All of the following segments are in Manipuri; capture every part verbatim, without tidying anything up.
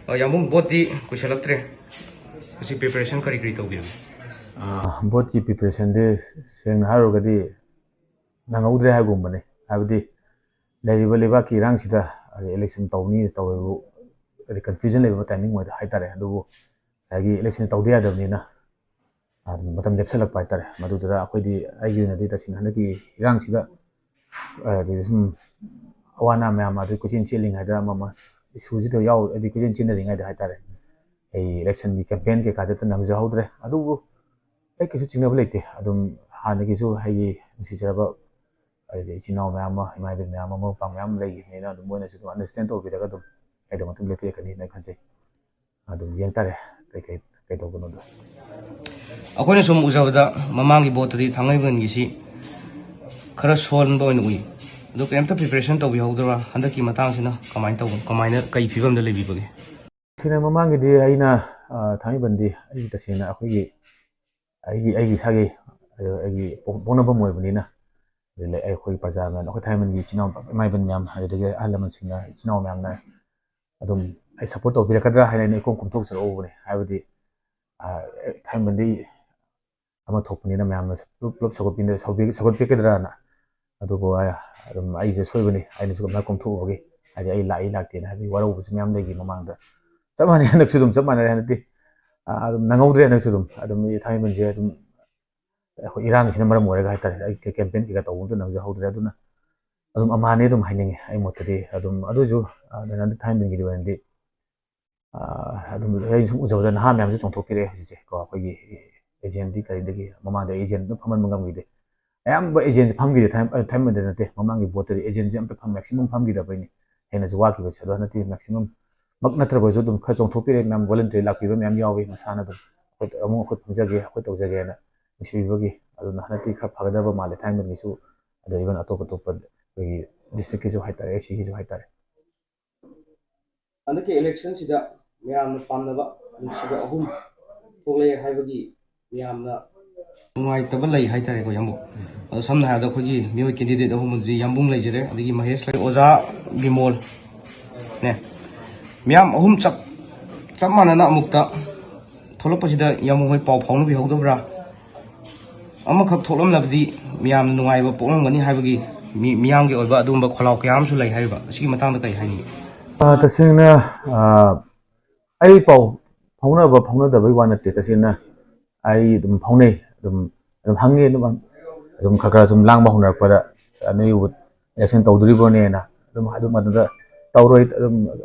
ꯑ, ꯌꯥꯝꯕꯨꯡ, ꯚꯣꯠꯇꯤ ꯀꯨꯏꯁꯜꯂꯛꯇ꯭ꯔꯦ꯫ ꯃꯁꯤ preparation ꯀꯔꯤ ꯀꯔꯤ ꯇꯧꯕꯤꯔꯒꯦ? ꯑ, ꯚꯣꯠꯀꯤ preparationꯗꯤ ꯁꯦꯡꯅ ꯍꯥꯏꯔꯨꯔꯒꯗꯤ ꯅꯪꯍꯧꯗ꯭ꯔꯦ ꯍꯥꯏꯒꯨꯝꯕꯅꯤ꯫ ꯍꯥꯏꯕꯗꯤ ꯂꯩꯔꯤꯕ ꯂꯩꯕꯥꯛꯀꯤ ꯏꯔꯥꯡꯁꯤꯗ, ꯍꯥꯏꯗꯤ election ꯇꯧꯅꯤ ꯇꯧꯔꯣꯏꯕꯨ, ꯍꯥꯏꯗꯤ confusion ꯂꯩꯕ timing ꯑꯣꯏꯗ ꯍꯥꯏꯇꯥꯔꯦ꯫ ꯑꯗꯨꯕꯨ ꯉꯁꯥꯏꯒꯤ election ꯇꯧꯗ ꯌꯥꯗꯕꯅꯤꯅ ꯑꯗꯨꯝ ꯃꯇꯝ ꯂꯦꯞꯁꯜꯂꯛꯄ ꯍꯥꯏꯇꯥꯔꯦ꯫ ꯃꯗꯨꯗꯨꯗ ꯑꯩꯈꯣꯏꯗꯤ, ꯑꯩꯒꯤ ꯑꯣꯏꯅꯗꯤ ꯇꯁꯦꯡꯅ ꯍꯟꯗꯛꯀꯤ ꯏꯔꯥꯡꯁꯤꯗ, ꯑ, ꯑꯗꯨꯗ ꯁꯨꯝ ꯑꯋꯥ ꯑꯅꯥ ꯃꯌꯥꯝ ꯑꯗꯨ ꯀꯣꯏꯆꯦꯟ ꯆꯦꯜꯂꯤꯉꯩꯗ ꯑꯃ ꯑꯃ issueꯁꯤꯗ ꯌꯥꯎ-, ꯍꯥꯏꯗꯤ ꯀꯣꯏꯆꯦꯟ ꯆꯦꯟꯅꯔꯤꯉꯩꯗ ꯍꯥꯏꯇꯥꯔꯦ, ꯑꯩ electionꯒꯤ campaign ꯀꯩꯀꯥꯗꯤ ꯑꯝꯇ ꯅꯪꯖꯍꯧꯗ꯭ꯔꯦ꯫ ꯑꯗꯨꯕꯨ ꯑꯩ ꯀꯩꯁꯨ ꯆꯤꯡꯅꯕ ꯂꯩꯇꯦ꯫ ꯑꯗꯨꯝ ꯍꯥꯟꯅꯒꯤꯁꯨ ꯑꯩꯒꯤ ꯅꯨꯡꯁꯤꯖꯔꯕ, ꯍꯥꯏꯗꯤ ꯏꯆꯤꯟ ꯏꯅꯥꯎ ꯃꯌꯥꯝ ꯑꯃ, ꯏꯃꯥ ꯏꯕꯦꯟ ꯃꯌꯥꯝ ꯑꯃ, ꯃꯔꯨꯞ ꯃꯄꯥꯡ ꯃꯌꯥꯝ ꯑꯃ ꯂꯩꯈꯤꯕꯅꯤꯅ ꯑꯗꯨꯝ ꯃꯣꯏꯅꯁꯨ ꯑꯗꯨꯝ understand ꯇꯧꯕꯤꯔꯒ ꯑꯗꯨꯝ ꯑꯩꯒꯤꯗꯃꯛꯇ ꯂꯦꯞꯄꯤꯔꯛꯀꯅꯤꯅ ꯈꯟꯖꯩ꯫ ꯑꯗꯨꯝ ꯌꯦꯡ ꯇꯥꯔꯦ ꯀꯩꯀꯩ ꯀꯩꯗꯧꯕꯅꯣꯗꯣ꯫ ꯑꯩꯈꯣꯏꯅ ꯁꯨꯝ ꯎꯖꯕꯗ ꯃꯃꯥꯡꯒꯤ ꯚꯣꯠꯇꯗꯤ ꯊꯥꯡꯃꯩꯕꯟꯒꯤꯁꯤ ꯈꯔ ꯁꯣꯟꯕ ꯑꯣꯏꯅ ꯎꯏ꯫ ꯑꯗꯨ ꯀꯩꯝꯇ preparation ꯇꯧꯕꯤꯍꯧꯗꯕ꯭ꯔꯥ? ꯍꯟꯗꯛꯀꯤ ꯃꯇꯥꯡꯁꯤꯅ ꯀꯃꯥꯏꯅ ꯇꯧꯕ, ꯀꯃꯥꯏꯅ, ꯀꯩ ꯐꯤꯕꯝꯗ ꯂꯩꯕꯤꯕꯒꯦ? ꯁꯤꯅ ꯃꯃꯥꯡꯒꯤꯗꯤ ꯑꯩꯅ, ꯑ, ꯊꯥꯡꯃꯩꯕꯟꯗꯤ ꯑꯩ ꯇꯁꯦꯡꯅ ꯑꯩꯈꯣꯏꯒꯤ, ꯑꯩꯒꯤ, ꯑꯩꯒꯤ ꯏꯁꯥꯒꯤ, ꯑ, ꯑꯩꯒꯤ ꯄꯣꯛ-, ꯄꯣꯛꯅꯐꯝ ꯑꯣꯏꯕꯅꯤꯅ, ꯑꯗꯩ ꯂꯩ-, ꯑꯩꯈꯣꯏ ꯄ꯭ꯔꯖꯥ ꯃꯌꯥꯝ, ꯑꯩꯈꯣꯏ ꯊꯥꯡꯃꯩꯕꯟꯒꯤ ꯏꯆꯤꯟ ꯏꯅꯥꯎ ꯏꯃꯥ ꯏꯕꯦꯟ ꯃꯌꯥꯝ, ꯑꯗꯨꯗꯒꯤ ꯑꯍꯜ ꯂꯃꯟꯁꯤꯡꯅ, ꯏꯆꯤꯟ ꯏꯅꯥꯎ ꯃꯌꯥꯝꯅ ꯑꯗꯨꯝ ꯑꯩ support ꯇꯧꯕꯤꯔꯛꯀꯗ꯭ꯔꯥ ꯍꯥꯏꯅ ꯑꯩꯅ ꯏꯈꯣꯝ ꯀꯣꯝꯊꯣꯛꯆꯔꯛꯎꯕꯅꯦ꯫ ꯍꯥꯏꯕꯗꯤ, ꯑ, ꯊꯥꯡꯃꯩꯕꯟꯗꯤ ꯑꯃ ꯊꯣꯛꯄꯅꯤꯅ ꯃꯌꯥꯝꯅ ꯄꯨꯂꯞ, ꯄꯨꯂꯞ ꯁꯧꯒꯠꯄꯤꯅ-, ꯁꯧꯕꯤ-, ꯁꯧꯒꯠꯄꯤꯒꯗ꯭ꯔꯥꯅ꯫ ꯑꯗꯨꯕꯨ ꯑꯩ ꯑꯗꯨꯝ ꯑꯩꯁꯦ ꯁꯣꯏꯕꯅꯤ, ꯑꯩꯅꯁꯨ ꯑꯗꯨꯃꯥꯏꯅ ꯀꯣꯝꯊꯣꯛꯎꯕꯒꯤ, ꯍꯥꯏꯗꯤ ꯑꯩ ꯂꯥꯛꯏ ꯂꯥꯛꯇꯦꯅ ꯍꯥꯏꯕꯒꯤ ꯋꯥꯔꯧꯕꯁꯨ ꯃꯌꯥꯝ ꯂꯩꯈꯤ ꯃꯃꯥꯡꯗ꯫ ꯆꯞ ꯃꯥꯟꯅꯩ, ꯍꯟꯗꯛꯁꯨ ꯑꯗꯨꯝ ꯆꯞ ꯃꯥꯟꯅꯔꯦ꯫ ꯍꯟꯗꯛꯇꯤ, ꯑ, ꯑꯗꯨꯝ ꯅꯪꯍꯧꯗ꯭ꯔꯦ꯫ ꯍꯟꯗꯛꯁꯨ ꯑꯗꯨꯝ, ꯑꯗꯨꯝ ꯑꯩ ꯊꯥꯡꯃꯩꯕꯟꯁꯦ ꯑꯗꯨꯝ ꯑꯩꯈꯣꯏ ꯏꯔꯥꯡꯁꯤꯅ ꯃꯔꯝ ꯑꯣꯏꯔꯒ ꯍꯥꯏꯇꯥꯔꯦ, ꯑꯩ campaign ꯀꯩꯀꯥ ꯇꯧꯕ ꯑꯝꯇ ꯅꯪꯖꯍꯧꯗ꯭ꯔꯦ꯫ ꯑꯗꯨꯅ ꯑꯗꯨꯝ ꯑꯃꯍꯥꯅꯤ ꯑꯗꯨꯝ ꯍꯥꯏꯅꯤꯡꯉꯤ ꯑꯩ ꯃꯣꯠꯇꯗꯤ꯫ ꯑꯗꯨꯝ ꯑꯗꯨ ꯑꯣꯏꯔꯁꯨ, ꯑ, ꯊꯥꯡꯃꯩꯕꯟꯒꯤꯗꯤ ꯑꯣꯏꯅꯗꯤ ꯑꯥ, ꯑꯗꯨꯝ ꯑꯩꯅ ꯁꯨꯝ ꯎꯖꯕꯗ ꯅꯍꯥ ꯃꯌꯥꯝꯁꯨ ꯆꯣꯡꯊꯣꯛꯄꯤꯔꯛꯑꯦ ꯍꯧꯖꯤꯛꯁꯦ ꯀꯣ, ꯑꯩꯈꯣꯏꯒꯤ agentꯗꯤ ꯀꯔꯤꯗꯒꯤ ꯃꯃꯥꯡꯗ agent ꯑꯗꯨꯝ ꯐꯝꯍꯟꯕ ꯉꯝꯈꯤꯗꯦ꯫ ꯑꯌꯥꯝꯕ agentꯁꯦ ꯐꯝꯈꯤꯗꯦ, ꯊꯥꯏ-, ꯊꯥꯏꯃꯟꯗ ꯅꯠꯇꯦ, ꯃꯃꯥꯡꯒꯤ voteꯇꯗꯤ agentꯁꯦ ꯑꯝꯇ ꯐꯝ-, maximum ꯐꯝꯈꯤꯗꯕꯩꯅꯤ ꯍꯦꯟꯅꯁꯨ ꯋꯥꯈꯤꯕꯁꯦ꯫ ꯑꯗꯣ ꯍꯟꯗꯛꯇꯤ maximum ꯃꯛ ꯅꯠꯇ꯭ꯔꯒꯁꯨ ꯑꯗꯨꯝ ꯈꯔ ꯆꯣꯡꯊꯣꯛꯄꯤꯔꯛꯑꯦ ꯃꯌꯥꯝ, voluntary ꯂꯥꯛꯄꯤꯕ ꯃꯌꯥꯝ ꯌꯥꯎꯏ, ꯃꯁꯥꯅ ꯑꯗꯨꯝ ꯑꯩꯈꯣꯏ ꯑꯃꯨꯛ ꯑꯩꯈꯣꯏ ꯐꯝꯖꯒꯦ, ꯑꯩꯈꯣꯏ ꯇꯧꯖꯒꯦꯅ ꯅꯨꯡꯁꯤꯕꯤꯕꯒꯤ꯫ ꯑꯗꯨꯅ ꯍꯟꯗꯛꯇꯤ ꯈꯔ ꯐꯒꯗꯕ ꯃꯥꯜꯂꯦ ꯊꯥꯏꯃꯟꯒꯤꯁꯨ, ꯑꯗꯣ even ꯑꯇꯣꯞ ꯑꯇꯣꯞꯄ ꯑꯩꯈꯣꯏꯒꯤ districtꯀꯤꯁꯨ ꯍꯥꯏꯇꯥꯔꯦ, ꯑꯦ ꯁꯤꯒꯤꯁꯨ ꯍꯥꯏꯇꯥꯔꯦ꯫ ꯍꯟꯗꯛꯀꯤ electionꯁꯤꯗ ꯃꯌꯥꯝꯅ ꯄꯥꯝꯅꯕ ꯅꯨꯡꯁꯤꯕ ꯑꯍꯨꯝ ꯊꯣꯛꯂꯛꯑꯦ ꯍꯥꯏꯕꯒꯤ ꯃꯌꯥꯝꯅ ꯅꯨꯡꯉꯥꯏꯇꯕ ꯂꯩ ꯍꯥꯏꯇꯥꯔꯦꯀꯣ, ꯌꯥꯝꯕꯨꯡ꯫ ꯑꯗꯣ ꯁꯝꯅ ꯍꯥꯏꯔꯕꯗ ꯑꯩꯈꯣꯏꯒꯤ ꯃꯤꯑꯣꯏ candidate ꯑꯍꯨꯝ ꯑꯗꯨꯗꯤ ꯌꯥꯝꯕꯨꯡ ꯂꯩꯖꯔꯦ, ꯑꯗꯒꯤ ꯃꯍꯦꯁ ꯂꯩꯔꯦ, ꯑꯣꯖꯥ ꯕꯤꯃꯣꯜ ꯅꯦ꯫ ꯃꯤꯌꯥꯝ ꯑꯍꯨꯝ ꯆꯞ ꯆꯞ ꯃꯥꯟꯅꯅ ꯑꯃꯨꯛꯇ ꯊꯣꯛꯂꯛꯄꯁꯤꯗ ꯌꯥꯝꯕꯨꯡ ꯍꯣꯏ ꯄꯥꯎ ꯐꯥꯎꯅꯕꯤꯍꯧꯗꯕ꯭ꯔꯥ? ꯑꯃꯈꯛ ꯊꯣꯛꯂꯝꯂꯕꯗꯤ ꯃꯤꯌꯥꯝꯅ ꯅꯨꯡꯉꯥꯏꯕ ꯄꯣꯛꯂꯝꯒꯅꯤ ꯍꯥꯏꯕꯒꯤ ꯃꯤ-, ꯃꯤꯌꯥꯝꯒꯤ ꯑꯣꯏꯕ ꯑꯗꯨꯒꯨꯝꯕ ꯈꯣꯜꯂꯥꯎ ꯀꯌꯥ ꯑꯃꯁꯨ ꯂꯩ ꯍꯥꯏꯔꯤꯕ, ꯑꯁꯤꯒꯤ ꯃꯇꯥꯡꯗ ꯀꯔꯤ ꯍꯥꯏꯅꯤꯡꯉꯤ? ꯑ, ꯇꯁꯦꯡꯅ, ꯑ, ꯑꯩ ꯄꯥꯎ ꯐꯥꯎꯅꯕ ꯐꯥꯎꯅꯗꯕꯩ ꯋꯥ ꯅꯠꯇꯦ꯫ ꯇꯁꯦꯡꯅ ꯑꯩ ꯑꯗꯨꯝ ꯐꯥꯎꯅꯩ, ꯑꯗꯨꯝ, ꯑꯗꯨꯝ ꯍꯪꯉꯤ, ꯑꯗꯨꯝ, ꯑꯗꯨꯝ ꯈꯔ ꯈꯔ ꯁꯨꯝ ꯂꯥꯡꯕ ꯍꯧꯅꯔꯛꯄꯗ, "ꯅꯣꯏꯕꯨ election ꯇꯧꯗꯣꯔꯤꯕ꯭ꯔꯣꯅꯦꯅ?" ꯑꯗꯨꯝ, ꯑꯗꯨꯝ ꯑꯗꯨꯗ, "ꯇꯧꯔꯣꯏ, ꯑꯗꯨꯝ,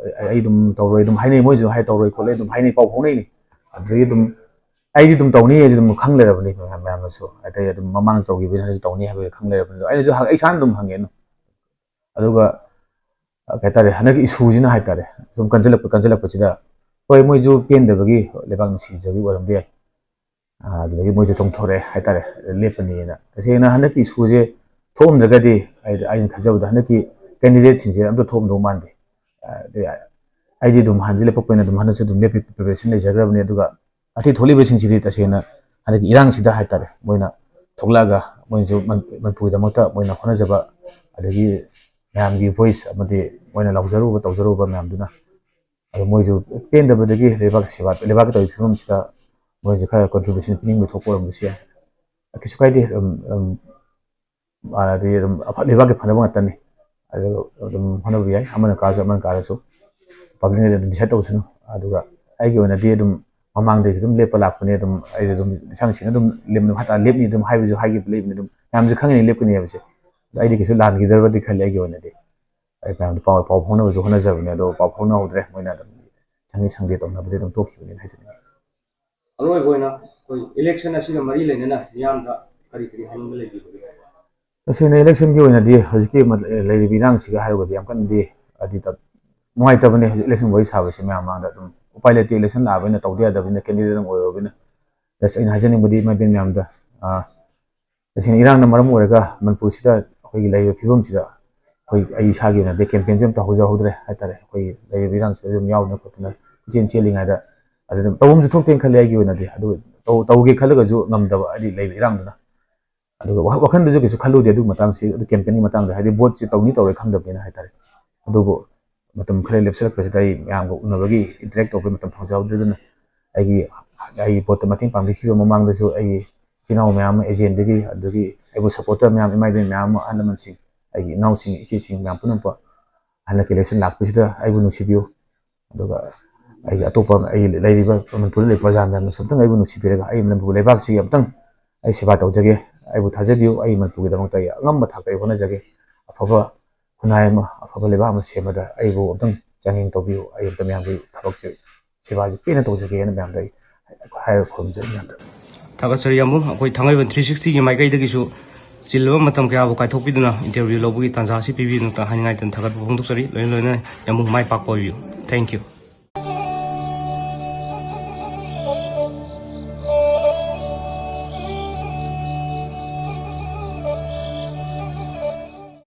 ꯑꯩ ꯑꯗꯨꯝ ꯇꯧꯔꯣꯏ" ꯑꯗꯨꯝ ꯍꯥꯏꯅꯩ꯫ ꯃꯣꯏꯁꯨ ꯍꯥꯏ, "ꯇꯧꯔꯣꯏ ꯈꯣꯠꯂꯣꯏ" ꯑꯗꯨꯝ ꯍꯥꯏꯅꯩ, ꯄꯥꯎ ꯐꯥꯎꯅꯩꯅꯤ꯫ ꯑꯗꯨꯗꯒꯤ ꯑꯗꯨꯝ ꯑꯩꯗꯤ ꯑꯗꯨꯝ ꯇꯧꯅꯤ ꯍꯥꯏꯁꯦ ꯑꯗꯨꯝ ꯈꯪ ꯂꯩꯔꯕꯅꯤ ꯃꯌꯥꯝ, ꯃꯌꯥꯝꯅꯁꯨ꯫ ꯑꯇꯩ ꯑꯗꯨꯝ ꯃꯃꯥꯡꯗ ꯇꯧꯈꯤꯕꯅꯤꯅ ꯍꯧꯖꯤꯛ ꯇꯧꯅꯤ ꯍꯥꯏꯕ ꯈꯪ ꯂꯩꯔꯕꯅꯤ꯫ ꯑꯗꯣ ꯑꯩꯅꯁꯨ ꯍꯪ-, ꯑꯩ ꯏꯁꯥꯅ ꯑꯗꯨꯝ ꯍꯪꯉꯦ ꯑꯗꯨꯝ꯫ ꯑꯗꯨꯒ, ꯑ, ꯀꯩ ꯍꯥꯏꯇꯥꯔꯦ, ꯍꯟꯗꯛꯀꯤ ꯏꯁꯨꯁꯤꯅ ꯍꯥꯏꯇꯥꯔꯦ, ꯁꯨꯝ ꯀꯟꯁꯤꯜꯂꯛꯄ, ꯀꯟꯁꯤꯜꯂꯛꯄꯁꯤꯗ, ꯍꯣꯏ, ꯃꯣꯏꯁꯨ ꯄꯦꯟꯗꯕꯒꯤ, ꯂꯩꯕꯥꯛ ꯅꯨꯡꯁꯤꯖꯕꯒꯤ ꯑꯣꯏꯔꯝꯕ ꯌꯥꯏ꯫ ꯑ, ꯑꯗꯨꯗꯒꯤ ꯃꯣꯏꯁꯨ ꯆꯣꯡꯊꯣꯔꯛꯑꯦ ꯍꯥꯏꯇꯥꯔꯦ, ꯂꯦꯞꯄꯅꯤꯅ꯫ ꯇꯁꯦꯡꯅ ꯍꯟꯗꯛꯀꯤ ꯏꯁꯨꯁꯦ ꯊꯣꯛꯑꯝꯗ꯭ꯔꯒꯗꯤ, ꯑꯩ, ꯑꯩꯅ ꯈꯟꯖꯕꯗ ꯍꯟꯗꯛꯀꯤ candidateꯁꯤꯡꯁꯦ ꯑꯝꯇ ꯊꯣꯛꯑꯝꯗꯧ ꯃꯥꯟꯗꯦ꯫ ꯑ, ꯑꯗꯩ ꯑꯩꯗꯤ ꯑꯗꯨꯝ ꯍꯥꯟꯅꯗꯤ ꯂꯦꯞꯄꯛꯄꯅꯤꯅ ꯑꯗꯨꯝ ꯍꯟꯗꯛꯁꯨ ꯑꯗꯨꯝ ꯂꯦꯞꯄꯤ preparation ꯂꯩꯖꯈ꯭ꯔꯕꯅꯤ꯫ ꯑꯗꯨꯒ ꯑꯇꯩ ꯊꯣꯛꯂꯤꯕꯁꯤꯡꯁꯤꯗꯤ ꯇꯁꯦꯡꯅ ꯍꯟꯗꯛꯀꯤ ꯏꯔꯥꯡꯁꯤꯗ ꯍꯥꯏꯇꯥꯔꯦ, ꯃꯣꯏꯅ ꯊꯣꯛꯂꯛꯑꯒ ꯃꯣꯏꯅꯁꯨ ꯃꯟ-, ꯃꯅꯤꯄꯨꯔꯒꯤꯗꯃꯛꯇ ꯃꯣꯏꯅ ꯍꯣꯠꯅꯖꯕ, ꯑꯗꯒꯤ ꯃꯌꯥꯝꯒꯤ voice ꯑꯃꯗꯤ ꯃꯣꯏꯅ ꯂꯥꯎꯖꯔꯨꯕ ꯇꯧꯖꯔꯨꯕ ꯃꯌꯥꯝꯗꯨꯅ, ꯑꯗꯣ ꯃꯣꯏꯁꯨ ꯄꯦꯟꯗꯕꯗꯒꯤ ꯂꯩꯕꯥꯛ ꯁꯦꯕꯥ, ꯂꯩꯕꯥꯛꯀꯤ ꯇꯧꯔꯤꯕ ꯐꯤꯕꯝꯁꯤꯗ ꯃꯣꯏꯁꯨ ꯈꯔ contribution ꯄꯤꯅꯤꯡꯕ ꯊꯣꯛꯄ ꯑꯣꯏꯔꯝꯕꯁꯨ ꯌꯥꯏ꯫ ꯀꯩꯁꯨ ꯀꯥꯏꯗꯦ꯫ ꯑꯗꯨꯝ, ꯑꯗꯨꯝ, ꯑꯗꯤ ꯑꯗꯨꯝ ꯑꯐ-, ꯂꯩꯕꯥꯛꯀꯤ ꯐꯅꯕ ꯉꯥꯛꯇꯅꯤ꯫ ꯑꯗꯨ ꯑꯗꯨꯝ ꯍꯣꯠꯅꯕ ꯌꯥꯏ, ꯑꯃꯅ ꯀꯥꯔꯁꯨ ꯑꯃꯅ ꯀꯥꯔꯁꯨ꯫ Publicꯅꯗꯤ ꯑꯗꯨꯝ decide ꯇꯧꯁꯅꯨ꯫ ꯑꯗꯨꯒ ꯑꯩꯒꯤ ꯑꯣꯏꯅꯗꯤ ꯑꯗꯨꯝ ꯃꯃꯥꯡꯗꯩꯁꯨ ꯑꯗꯨꯝ ꯂꯦꯞꯄ ꯂꯥꯛꯄꯅꯦ꯫ ꯑꯗꯨꯝ ꯑꯩꯗꯤ ꯑꯗꯨꯝ ꯏꯁꯥꯡ ꯁꯦꯡꯅ ꯑꯗꯨꯝ ꯂꯦꯞ-, ꯍꯥꯏꯇꯥꯔꯦ, ꯂꯦꯞꯅꯤ ꯑꯗꯨꯝ ꯍꯥꯏꯕꯁꯨ ꯍꯥꯏꯈꯤꯕ ꯂꯩꯕꯅꯤ꯫ ꯑꯗꯨꯝ ꯃꯌꯥꯝꯁꯨ ꯈꯪꯉꯤꯅꯤ ꯂꯦꯞꯀꯅꯤ ꯍꯥꯏꯕꯁꯦ꯫ ꯑꯗꯣ ꯑꯩꯗꯤ ꯀꯩꯁꯨ ꯂꯥꯟꯈꯤꯗ꯭ꯔꯕꯗꯤ ꯈꯜꯂꯤ ꯑꯩꯒꯤ ꯑꯣꯏꯅꯗꯤ꯫ ꯑꯩ ꯃꯌꯥꯝꯗ ꯄꯥꯎ, ꯄꯥꯎ ꯐꯥꯎꯅꯕꯁꯨ ꯍꯣꯠꯅꯖꯕꯅꯦ, ꯑꯗꯣ ꯄꯥꯎ ꯐꯥꯎꯅꯍꯧꯗ꯭ꯔꯦ꯫ ꯃꯣꯏꯅ ꯑꯗꯨꯝ ꯁꯪꯉꯤ ꯁꯪꯗꯦ ꯇꯧꯅꯕꯗꯤ ꯑꯗꯨꯝ ꯇꯣꯛꯈꯤꯕꯅꯦꯅ ꯍꯥꯏꯖꯅꯤꯡꯉꯤ꯫ ꯑꯔꯣꯏꯕ ꯑꯣꯏꯅ ꯑꯩꯈꯣꯏ election ꯑꯁꯤꯒ ꯃꯔꯤ ꯂꯩꯅꯅ ꯃꯤꯌꯥꯝꯗ ꯀꯔꯤ ꯀꯔꯤ ꯍꯥꯏꯅꯤꯡꯕ ꯂꯩꯕꯤꯕꯒꯦ? ꯇꯁꯦꯡꯅ electionꯒꯤ ꯑꯣꯏꯅꯗꯤ ꯍꯧꯖꯤꯛꯀꯤ ꯃꯠ-, ꯂꯩꯔꯤꯕ ꯏꯔꯥꯡꯁꯤꯒ ꯍꯥꯏꯔꯨꯔꯒꯗꯤ ꯌꯥꯝ ꯀꯟꯅꯗꯤ ꯍꯥꯏꯗꯤ ꯇ-, ꯅꯨꯡꯉꯥꯏꯇꯕꯅꯦ꯫ ꯍꯧꯖꯤꯛ election ꯋꯥꯔꯤ ꯁꯥꯕꯁꯤ ꯃꯌꯥꯝ ꯃꯃꯥꯡꯗ ꯑꯗꯨꯝ ꯎꯄꯥꯏ ꯂꯩꯇꯦ, election ꯂꯥꯛꯑꯕꯅꯤꯅ ꯇꯧꯗ ꯌꯥꯗꯕꯅꯤꯅ candidate ꯑꯃ ꯑꯣꯏꯔꯨꯔꯕꯅꯤꯅ꯫ Just ꯑꯩꯅ ꯍꯥꯏꯖꯅꯤꯡꯕꯗꯤ ꯏꯃꯥ ꯏꯕꯦꯟ ꯃꯌꯥꯝꯗ, ꯑ, ꯇꯁꯦꯡꯅ ꯏꯔꯥꯡꯅ ꯃꯔꯝ ꯑꯣꯏꯔꯒ ꯃꯅꯤꯄꯨꯔꯁꯤꯗ ꯑꯩꯈꯣꯏꯒꯤ ꯂꯩꯔꯤꯕ ꯐꯤꯕꯝꯁꯤꯗ ꯑꯩꯈꯣꯏ, ꯑꯩ ꯏꯁꯥꯒꯤ ꯑꯣꯏꯅꯗꯤ campaignꯁꯦ ꯑꯝꯇ ꯍꯧꯖꯍꯧꯗ꯭ꯔꯦ ꯍꯥꯏꯇꯥꯔꯦ꯫ ꯑꯩꯈꯣꯏꯒꯤ ꯂꯩꯔꯤꯕ ꯏꯔꯥꯡꯁꯤꯗ ꯑꯗꯨꯝ ꯌꯥꯎꯗꯅ ꯈꯣꯠꯇꯅ ꯀꯣꯏꯆꯦꯟ ꯆꯦꯜꯂꯤꯉꯩꯗ ꯑꯗꯨ ꯑꯗꯨꯝ ꯇꯧꯐꯝꯁꯨ ꯊꯣꯛꯇꯦꯅ ꯈꯜꯂꯦ ꯑꯩꯒꯤ ꯑꯣꯏꯅꯗꯤ꯫ ꯑꯗꯨ ꯇꯧ-, ꯇꯧꯒꯦ ꯈꯜꯂꯒꯁꯨ ꯉꯝꯗꯕ, ꯍꯥꯏꯗꯤ ꯂꯩꯕ ꯏꯔꯥꯡꯗꯨꯅ꯫ ꯑꯗꯨꯒ ꯋꯥꯈ-, ꯋꯥꯈꯟꯗꯁꯨ ꯀꯩꯁꯨ ꯈꯜꯂꯨꯗꯦ ꯑꯗꯨꯒꯤ ꯃꯇꯥꯡꯁꯤ, ꯑꯗꯨ campaignꯒꯤ ꯃꯇꯥꯡꯗ, ꯍꯥꯏꯗꯤ voteꯁꯤ ꯇꯧꯅꯤ ꯇꯧꯔꯣꯏ ꯈꯪꯗꯕꯅꯤꯅ ꯍꯥꯏꯇꯥꯔꯦ꯫ ꯑꯗꯨꯕꯨ ꯃꯇꯝ ꯈꯔ ꯂꯦꯞꯁꯤꯜꯂꯛꯄꯁꯤꯗ ꯑꯩ ꯃꯌꯥꯝꯒ ꯎꯅꯕꯒꯤ, interact ꯇꯧꯕꯒꯤ ꯃꯇꯝ ꯐꯪꯖꯍꯧꯗ꯭ꯔꯦ꯫ ꯑꯗꯨꯅ ꯑꯩꯒꯤ, ꯑꯩꯒꯤ ꯄꯣꯠꯇ ꯃꯇꯦꯡ ꯄꯥꯡꯕꯤꯈꯤꯕ ꯃꯃꯥꯡꯗꯁꯨ ꯑꯩꯒꯤ ꯏꯆꯤꯜ ꯏꯅꯥꯎ ꯃꯌꯥꯝ ꯑꯃ, ꯑꯦꯖꯦꯟꯗꯒꯤ, ꯑꯗꯨꯗꯒꯤ ꯑꯩꯕꯨ supporter ꯃꯌꯥꯝ, ꯏꯃꯥ ꯏꯕꯦꯟ ꯃꯌꯥꯝ ꯑꯃ, ꯑꯍꯜ ꯂꯃꯟꯁꯤꯡ, ꯑꯩꯒꯤ ꯏꯅꯥꯎꯁꯤꯡ, ꯏꯆꯦꯁꯤꯡ ꯃꯌꯥꯝ ꯄꯨꯝꯅꯃꯛꯄꯨ ꯍꯟꯗꯛꯀꯤ election ꯂꯥꯛꯄꯁꯤꯗ ꯑꯩꯕꯨ ꯅꯨꯡꯁꯤꯕꯤꯌꯨ꯫ ꯑꯗꯨꯒ ꯑꯩꯒꯤ ꯑꯇꯣꯞꯄ, ꯑꯩꯒꯤ ꯂꯩꯔꯤꯕ ꯃꯅꯤꯄꯨꯔꯗ ꯂꯩꯕ ꯄ꯭ꯔꯖꯥ ꯃꯌꯥꯝꯅꯁꯨ ꯑꯝꯇꯪ ꯑꯩꯕꯨ ꯅꯨꯡꯁꯤꯕꯤꯔꯒ ꯑꯩ ꯃꯅꯤꯄꯨꯔ ꯂꯩꯕꯥꯛꯁꯤꯒꯤ ꯑꯝꯇꯪ ꯑꯩ ꯁꯦꯕꯥ ꯇꯧꯖꯒꯦ꯫ ꯑꯩꯕꯨ ꯊꯥꯖꯕꯤꯌꯨ꯫ ꯑꯩ ꯃꯅꯤꯄꯨꯔꯒꯤꯗꯃꯛꯇ ꯑꯩ ꯑꯉꯝꯕ ꯊꯥꯛꯇ ꯑꯩ ꯍꯣꯠꯅꯖꯒꯦ꯫ ꯑꯐꯕ ꯈꯨꯟꯅꯥꯏ ꯑꯃ, ꯑꯐꯕ ꯂꯩꯕꯥꯛ ꯑꯃ ꯁꯦꯝꯕꯗ ꯑꯩꯕꯨ ꯑꯝꯇꯪ ꯆꯥꯡꯌꯦꯡ ꯇꯧꯕꯤꯌꯨ꯫ ꯑꯩ ꯑꯝꯇ ꯃꯌꯥꯝꯒꯤ ꯊꯕꯛꯁꯦ, ꯁꯦꯕꯥꯁꯦ ꯄꯦꯟꯅ ꯇꯧꯖꯒꯦꯅ ꯃꯌꯥꯝꯗ ꯑꯩ ꯍꯥꯏꯔ ꯈꯨꯔꯨꯝꯖꯔꯤ ꯃꯌꯥꯝꯗ꯫ ꯊꯥꯒꯠꯆꯔꯤ ꯌꯥꯝꯕꯨꯡ꯫ ꯑꯩꯈꯣꯏ ꯊꯥꯡꯃꯩꯕꯟ three sixtyꯒꯤ ꯃꯥꯏꯀꯩꯗꯒꯤꯁꯨ ꯆꯤꯜꯂꯕ ꯃꯇꯝ ꯀꯌꯥꯕꯨ ꯀꯥꯏꯊꯣꯛꯄꯤꯗꯨꯅ interview ꯂꯧꯕꯒꯤ ꯇꯥꯟꯖꯥ ꯑꯁꯤ ꯄꯤꯕꯤꯗꯨꯅ ꯍꯥꯏꯅꯤꯡꯉꯥꯏꯇꯅ ꯊꯥꯒꯠꯄ ꯐꯣꯡꯗꯣꯛꯆꯔꯤ꯫ ꯂꯣꯏꯅ ꯂꯣꯏꯅꯅ ꯌꯥꯝꯕꯨꯡ ꯃꯥꯏ ꯄꯥꯛꯄ ꯑꯣꯏꯕꯤꯌꯨ꯫ Thank you꯫